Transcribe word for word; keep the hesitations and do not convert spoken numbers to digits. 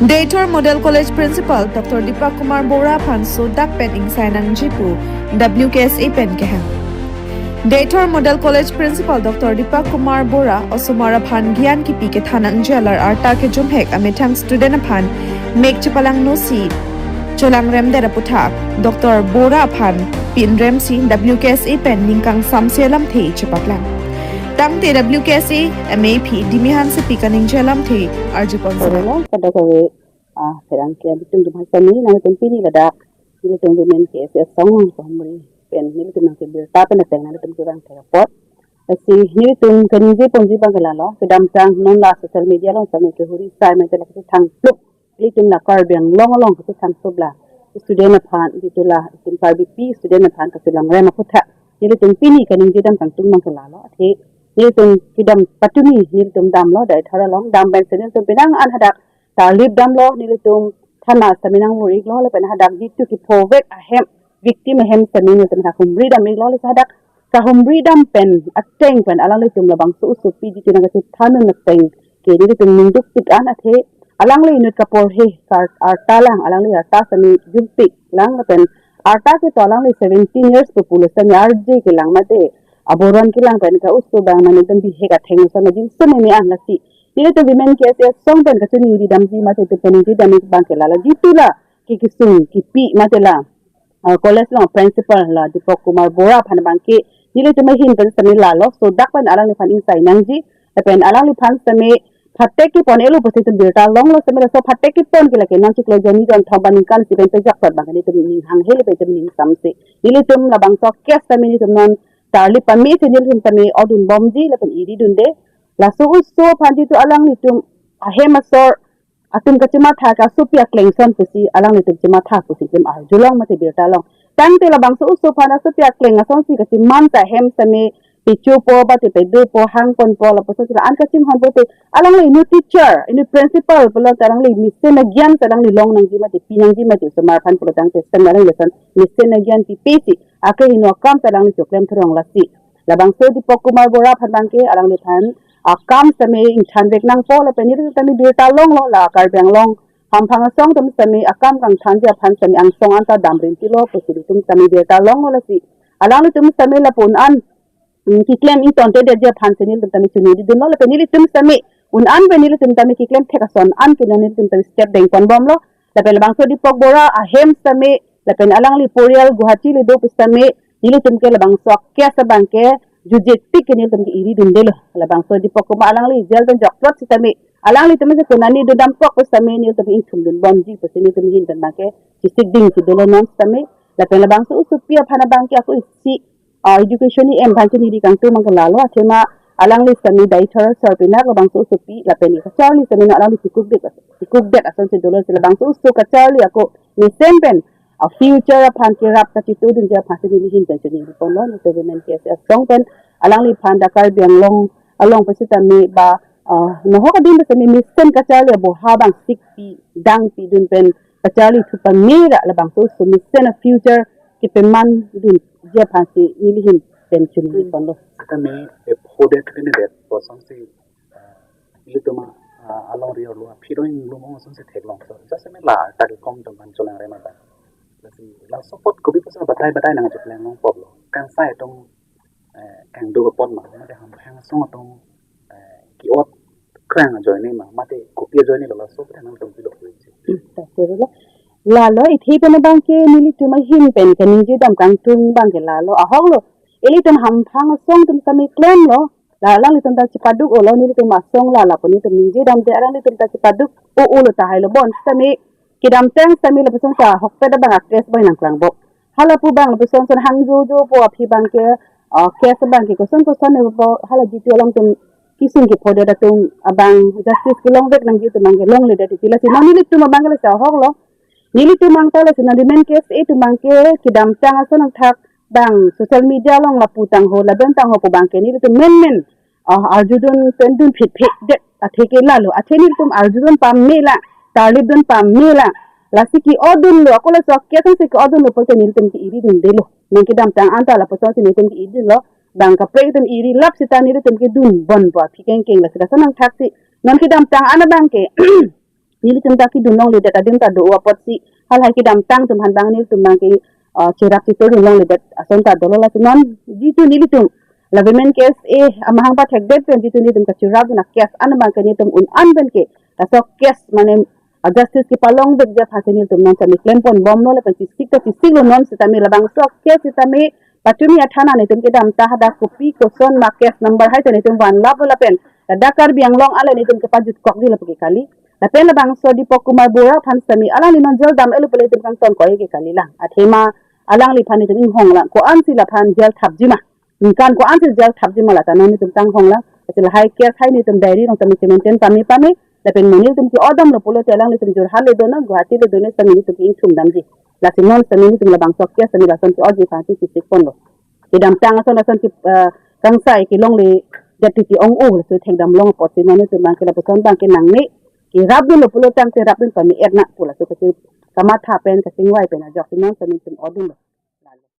Deithor Model College Principal Doctor Deepak Kumar Bora aphan sodak pen ingsai nangji pu W K S A pen kehang. Deithor Model College Principal Doctor Deepak Kumar Bora osomar aphan gyan kipi kethan nangji alar arta kejumhek amethang student aphan mek chepalangno si cholangremdet aputhak Doctor Bora aphan pinrem si W K S A pen ningkang samse alamthe chepaklang. Tangte W K S A M A phi Dimi Hansepi kaningje alamthe arjupon sila. Hello, kada kave, ah, pherangke abitung dumhai sami nangtum pini ladak nelitum Women K S A asong kahumri pen nelitum nangkebirta pen ateng nelitum kevang thek apot. Lasi nelitum kaningje ponji abang ke lalo, kedamtang non la social media along sami kehuri sai mate la kethang pluk, nelitum la Karbi Anglong along kethang pluk la student aphan, jitu la itum Karbipi student aphan kacholangrem aputhak nelitum pini kaningje dam kangtung abang ke lalo. Athe nelitum kedam patumi nelitum damlo Deithor along, dam pen si nelitum penang an hadak tarlip damlo, nelitum thana sami nangvur-iklo, lapen hadak jitu kephovek ahem, victim ahem sami nelitum hadak humri dam-iklo, lasi hadak kahumri dam pen ateng pen alanglitum labangso osopi jitu nangkachethan un ateng ke nelitum ningduk tik an athe alangli inut kaporhe kar arta lang, alangli arta sami jumtik lang lapen arta ke to alangli seventeen years pu pulo sami arje kelang mate aboron kelang pen ka oso abang mane dam bihek atheng sami jin sami me an lasi nelitum Women K S A asong pen kachiningri damji mate itum kaningje dam abang ke lalo, jitu la ke kesung kipi mate la, ah, college along principal la Deepak Kumar Bora aphan abang ke nelitum ahin pen sami lalo sodak pen alangliphan ingsai nangji lapen alangliphan sami phatek kepon-elo pusi itum birta longlo, sami laso phatek kepon ke lake nangchiklo jonni jonthom aningkan si pen pejak sot abang ke nelitum ning hanghe lapen itum ning samse. Nelitum labangso case sami nelitum non tarlip pame si nelitum sami odun bomji lapen iri dunde. Laso oso aphan jitu alanglitum ahem asor atum kachematha ke asopi akleng ason pusi alanglitum chematha pusi itum arjulong mate birta long. Tangte labangso oso aphan asopi akleng asonsi kacheman ta hem sami pechopo mate pedopo hangponpo lapuson si la-an kachinghon pote alangli inut teacher, inut principal pulote alangli mesen agyan si alangli long nangji mate pi nangji mate osomar aphan pulo tangte sami alangli lason mesen agyan pipe si akehingno akam si alangli choklem thurong lasi labangso Deepak Kumar Bora aphan abang ke alangliphan akam sami ingthanvek nangpo lapen nelitum sami birta longlo la Karbi Anglong hamphang asong atum sami akam kangthanji aphan sami angsong anta damrin tilo pusi nelitum sami birta longlo lasi alanglitum sami lapu un an, mm, keklem ingtontedetji aphan si nelitum sami chuningri dunlo lapen nelitum sami un an pen nelitum sami keklem thek ason an ke non nelitum sami step dengpon bomlo lapen labangso Deepak Bora ahem sami lapen alangli porial Guwahati le do pu sami nelitum ke labangso case abang ke jutje tik ke nelitum ke iri dundelo. Labangso Deepak Kumar alangli jail pen jokplot sitame alanglitum si konani dodam kok pu sami nelitum ingthum dun bomji pusi nelitum ahin pen abang ke chesik dingsi dolo non sitame. Lapen labangso osopi aphan abang ke ako isi, ah, education EM aphan chiningri kangtung abang ke lalo athema alangli sami Deithor asor pinak labangso osopi lapen kacharli sami non alangli chikukdet, chikukdet asonsi dolo si labangso oso kacharli ako mesen pen, ah, future aphan kerap kachitudunji aphan si neli ahin pen chiningri ponlo, nelitum Women K S A asong pen alangliphan dak Karbi Anglong along pasitame ba, ah, nohok adin pasitame mesen kacharli aboha abang sikpi dangpi dun pen kacharli thu pame ra labangso oso mesen a-future kepeman dunji aphan si neli ahin pen chiningri ponlo. Sitame, eh, phodet kene det, bosong si, eh, ilitum a, ah, alongri arlo aphi dong inglum asonsi theklongso. Just me la ta ke kom tum aphan cholangrem abang. Lasi laso apot kopi pusi batai batai nangcheklang longpo lo. Kangsai atum, eh, kangduk apot ma, mate hamphang asong atum, eh, ke-ot krang ajoine ma, mate kopi ajoine lo, laso apot nangtum pilo puji. Hmm, ta sirlo. Lalo ithe pen abang ke nelitum ahin pen kaningje dam kangtung abang ke lalo ahok lo. Ilitum hamphang asong atum sami klemlo. La alanglitum ta chepaduk-olo, nelitum asong la lapu nelitum ningje damde alanglitum ta chepaduk-o-olo tahai lo bon sitame kedamtang sitame lapuson ta ahokpet abang a-case abang nangklangbom. Hala pu abang lapuson son hangjojo po aphi abang ke, ah, case abang ke koson koson ne po hala jitu alangtum kesung kephodet atum abang justice kelongvek nangji atum abang ke longledet titi lasi non nelitum abang ke lasi ahok lo. Nelitum abang ta lasi non Women K S A atum abang ke kedamtang ason nangthak abang social media along lapu tangho laben tangho pu abang ke nelitum menmen, ah, arjudun pen dun phitphit det athe ke lalo athe nelitum arjudun pame lang, tarlip dun pame lang. Lasi ke-odunlo, ako laso case si ke-odunlo pulote nelitum ke iri dundelo. Non kedamtang anta lapuson si nelitum ke iri dunlo. Bang kaprek atum iri lap sita nelitum ke dun bompo aphi kengkeng lasi lason nangthak si non kedamtang an abang ke nelitum ta kedun longledet adim ta do apotsi halahai kedamtang atum aphan abang nelitum abang ke, ah, cherap chiturdun longledet ason ta dolo. Lasi non jitu nelitum la Women K S A amahang pathekdet pen jitu nelitum kacherapdun a-case an abang ke nelitum un-an pen ke laso case mane, ah, justice kepalongvekji aphan si nelitum non sitame klempon bomlo lapen chesik ta chesiklo, non sitame labangso case sitame patumi athana nelitum kedam ta hadak kopi koson ma case number hai ta nelitum vanlaplo lapen ladak Karbi Anglong ale nelitum kepajutkokji lapu ke kali. Lapen labangso Dipak Kumar Bora aphan sitame alangli non jail dam-etlo pu nelitum kangtonkok ke kali lang. Athema alangliphan nelitum inghong lang, ko-ansi laphan jail thapji ma, ningkan ko-ansi jail thapji ma, lata non nelitum kanghong lang. Lasi lahai case hai nelitum diary along sitame che-maintain pame pame, lapen mo nelitum ke-odamlo pulote alanglitum Jorhat le do non, Guwahati le do non sitame nelitum ke-ingthum damji. Lasi non sitame nelitum labangso case sitame lason ke-otji aphan si chesikponlo. Kedamtang ason ason ke, eh, kangsai kelongledet titi ong-o, laso thekdam long apotsi non nelitum abang ke lapuson abang ke nangne kerapdunlo pulo tangte rapdun pame-et nang pu laso kachi kamatha pen kachingvai pen ajok si non sitame nelitum odunlo.